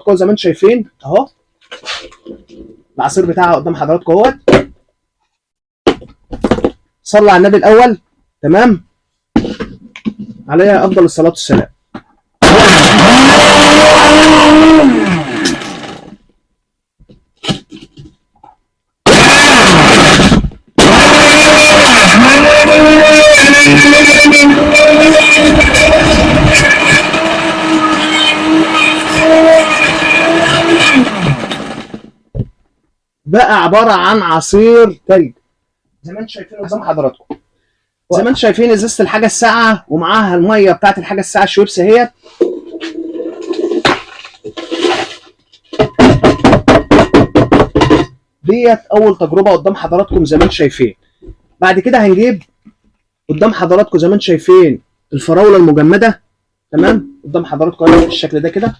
زي ما انتم شايفين اهو، العصير بتاعها قدام حضراتكم اهوت. صلى على النبي الاول، تمام، عليها افضل الصلاة والسلام. بقى عبارة عن عصير تلج زي ما انتم شايفين قدام حضراتكم. زي ما انتم شايفين ازازة الحاجة الساقعه ومعاها المية بتاعت الحاجة الساقعه الشويبس اهيت. ديت اول تجربه قدام حضراتكم زي ما انتم شايفين. بعد كده هنجيب قدام حضراتكم زي ما انتم شايفين الفراوله المجمده، تمام، قدام حضراتكم اهي بالشكل ده كده.